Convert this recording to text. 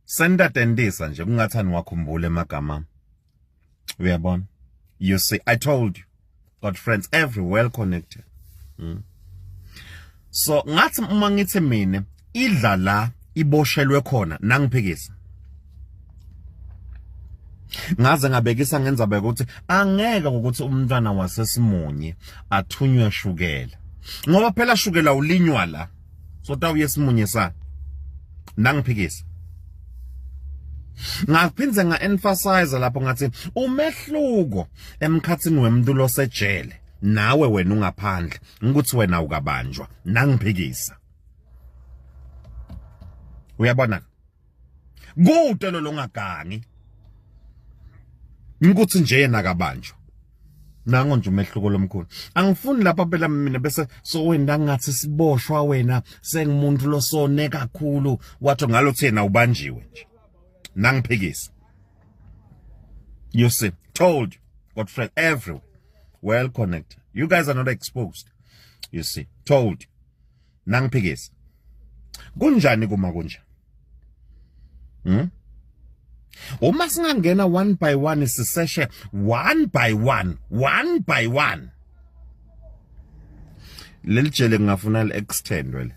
Sentatendisa nje kungathani wakhumbula emagama. Uyabona? You see, I told you. Got friends every well connected. So ngathi uma ngithi mina idla la iboshelwe khona nangiphikisa. Ngaze ngabekisa ngenza bekuthi angeke ukuthi umntwana wasesimunye athunywe shukela. Ngoba phela shukela ulinywa la. So tawuye esimunye sa. Nangiphikisa. Ngaphindze nga-emphasize lapho ngathi umehluko emkhathini wemntu losejele nawe wena ungaphandle ukuthi wena ukabanjwa nangiphikisa. Uyabona? Kude lo longagangi. Ngikuthi nje yena akabanjwa. Nango nje umehluko lomkhulu. Angifuni lapha phela mina bese sowenda ngathi siboshwa wena sengumuntu losone kakhulu wathi ngalo thina ubanjiwe nje. Nangiphikisa. You see, told you, got friends everywhere. Well connected. You guys are not exposed. You see, told you. Nangiphikisa. Kunjani kuma kunje? Uma singangena one by one siseshe one by one, one by one. Leli jele ngingafuna li extend wele.